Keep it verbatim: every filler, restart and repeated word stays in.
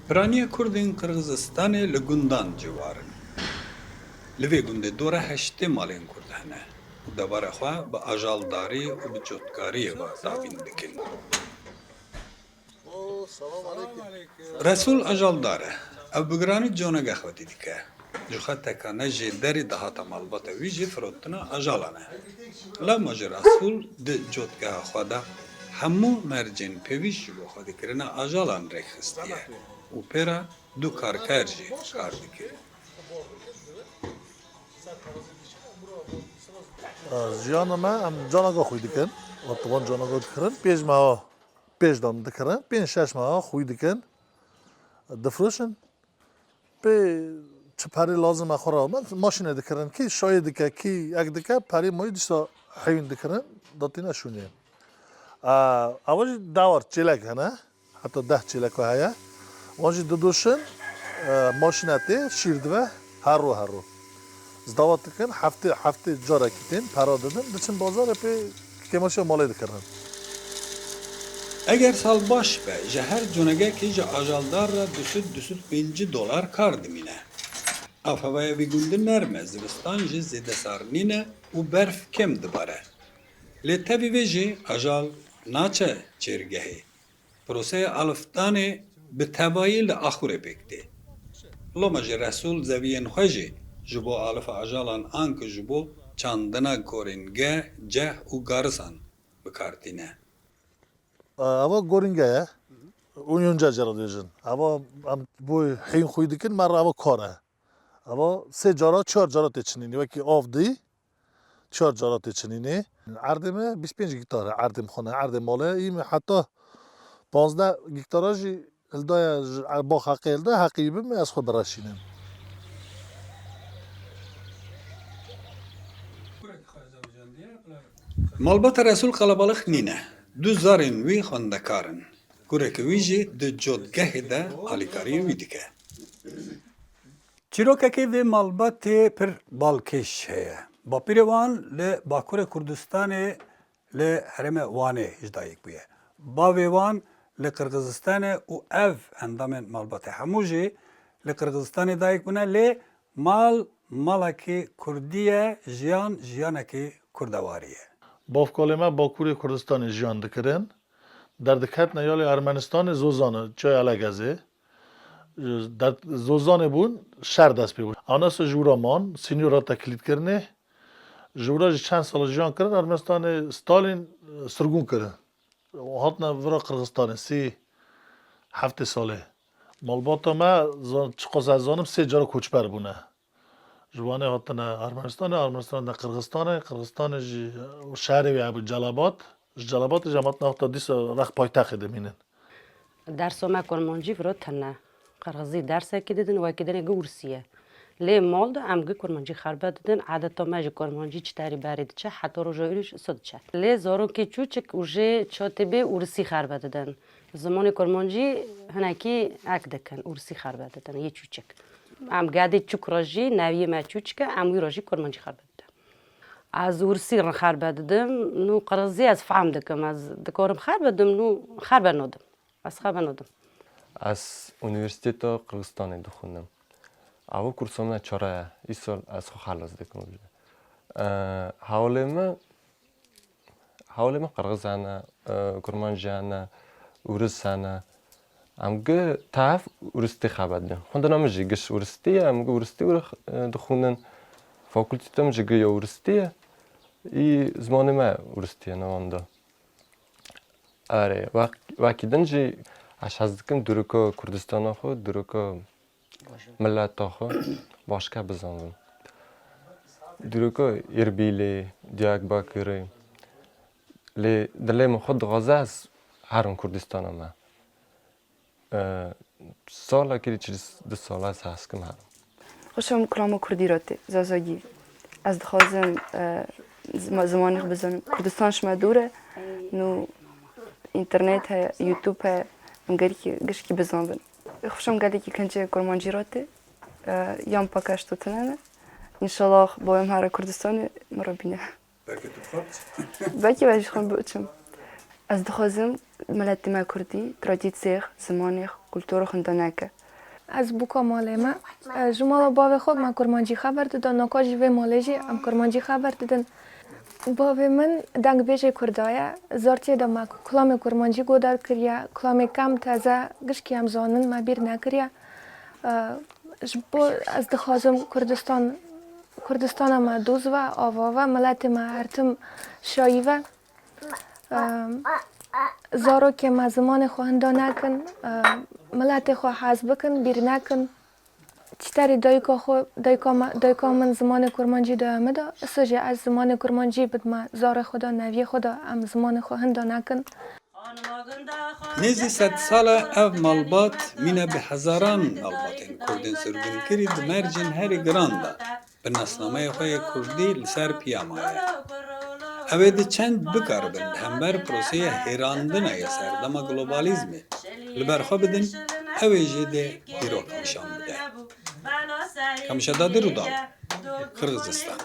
Piraniya Kurdên Qirxizistanê li gundan ciwar in. Li vê gundê dora heştê malên Kurd hene û debara xwe bi ajaldarî û bi cotkariyê ve dabîn dikin. Resûl ajaldar e. Ew bi giranî canege xwedî dike. Ji xwe tekane jê derê dihata malbata wî jî firotina ajalan e. Lewma jî Resûl di cotgeha xwe de hemû mercên pêwîst ji bo xwedîkirina ajalan rêk xistiye û pê re du karker jî kar dikin. Jiyana me em canaga xwî dikin. Wexta van canaga dikirin, pênc meha pêş dan dikirin, pênc şeş meha xwî dikin, difroşin. Pê çi perê lazim e xwe re, me maşîne dikirin. Kî şayê dike, kî ek dike, perê mayî dîsa heyûn dikirin, datîne şûnê. Ewa jî dewar çêlek hene. Heta deh çêleko heye. Wan jî didoşin, e, maşîne tê, şîr dive, her ro her ro. Zdavat dikin, heftê, heftê carekî tên, pera didin, diçin bazarê pê kêmaşiya malê dikirin. Eger sal baş be, ji her conegekê ji ajaldar re du sed, du sed pêncî dolar kar dimîne. Avhewaya vî gundî nerm e, zivistan jî zêde sar nîne û berf kêm dibare. Lê tevî vê jî ajal naçe çêrgehê. Proseya alifdanê bi tevayî li Axûrê pêk tê. Loma jî Resûl zeviyên xwe jî ji bo alifa ajalan anku ji bo çandina korînge, ceh û garisan bi kar tîne. Eva gorînge ye. Û yonca cara dibêjin. Eva em bo hîn xwî dikin, me re eva kar e. Eva sê cara, çar cara tê çinînê. Wekî av dî, çar cara tê çinînê. Erdê me bîst pênc hektar e, erdê xwe ne, erdê malê. Î me heta panzdeh hektara jî hildaye ji bax heqê hilda, heqî bim ez xwe bireşînim. Malbata Resûl qelebalix nîne. Du zarên wî xwendekar in. Kureke wî jî di cotgehê de alîkariyê wî dike. Çîrokekê vê malbatê pir balkêş heye. Bapîrê wan li Bakurê Kurdistanê li herêmê Wanê ji dayik bûye. Bavê wan li Qirxizistanê û ev endamên malbatê hemû jî li Qirxizistanê dayik bûne, lê mal malekî kurdî ye, jiyan jiyanekî kurdewarî ye. Bavkalê me Bakurê Kurdistanê jiyan dikirin. Derdiketine yalê Ermenistanê Zozanê, çaya Elegezê. Der-, Zozanê bûn, şer dest pê bû. Anasa ji wira man, sînyor hate kilîtkirinê. Ji wira jî çend sala jiyan kirin, Ermenistanê Stalin, e, sirgûn kirin. Hatine vira Qirxistanê, sî heftê salê. Malbata me, zan-, çiqas ez zanim, sê cara koçber bûne. Ji Wanê hatine Ermenistanê, Ermenistanê de Qirxistanê, Qirxistanê jî, e, şehrê wê hebû Celabat. Ji Celabatê jî em hatine wexta dîsa rex paytextê dimînin. Dersa me kurmancî viro tune. Qirxizî dersekî didin, wekî dinê gi ûrsî ye. Lê mal de em gi kurmancî xerbe didin, edeta me ji kurmancî çi terî berê diçe, heta roja îro jî so diçe. Lê zarokê çûçik û jê çatê bê ûrsî xerbe didin. Zimanê kurmancî hinekî ek dikin, ûrsî xerbe didin, yê çûçik. Em gedê çûk re jî, neviyê me çûçik e, em wî re jî kurmancî xerbe didin. Ez ûrsî re xerbe didim, nû qirxizî ez fehm dikim, ez dikarim xerbe dim, nû xerbe nadim. Ez xerbe nadim. Ez Unîversîteta Qirxistanê dixwînim. Ew kursa me çare ye. Îsal ez xwe xelas dikim. E, hewlê me, hewlê me qirxiz hene, e, kurmancî hene, ûris hene. Em gi tev ûristî xebet din. Xwendina min jî giş ûristî ye, em gi ûristî ûr-, e, dixwînin. Fakulteta min jî gi ya ûristî ye. Î zimanê me ûristî ye navenda. Erê, wek-, wekî din jî ez hez dikim dûrika Kurdistana xwe, dûrika mileta xwe başke bizanbim. Dûrika Îrbîlê, Diyarbekirê. Lê dilê min xwe dixwaze ez herim Kurdistana me. E, salekî çil du sal ez hez kim herim. Xweşem kilama kurdî re tê, zazagî. Ez dixwazim, e, zima-, zimanê xwe bizanim. Kurdistan ji me dûr e. Nû înternet heye, YouTube heye. Em gelekî gişkî bizanbin. Xweşem gelekî kincê kurmancî re tê. E, yan paqij tune ne. Înşallah boyam here Kurdistanê min re bîne. Belkî tu dixwaz biçî? Belkî ez jî dixwazim biçim. Ez dixwazim miletê me kurdî, tradîsiyê, zimanê, kultûrê hinda neke. Ez bûka malê me. Ji mala bavê xwe me kurmancî xeber dida, naka jî vê malê jî em kurmancî xeber didin. Bavê min dengbêjê kurda ye. Zartiyê de me kulamê kurmancî godar kiriye. Kulamê kem teze gişkî em zanin, me bîr nekiriye. Ji bo ez dixwazim Kurdistan, Kurdistana me dûz ve, ava ve, miletê me her tim şayî ve. Zarokê me zimanê xwe hinda nekin, miletê xwe hez bikin, bîr nekin. Çiterî dayika xwe, dayika me, dayika min zimanê kurmancî daye min de, îsa jî ez zimanê kurmancî bidime zarê xwe de, neviyê xwe de, em zimanê xwe hinda nekin. Nêzî sedsal e ev malbat mîne bi hezaran malbatên kurdên sirgûnkirî di mercên herî giran de bi nasnameyê xwe yê kurdî li ser piya maye. Ew ê di çend bikaribin li hember proseya hêrandina ya serdema globalîzmê li ber xwe bidin, ew ê jê dê dîrok nîşan bide. Kamişa Dadir Rûdal, Qirgizistan.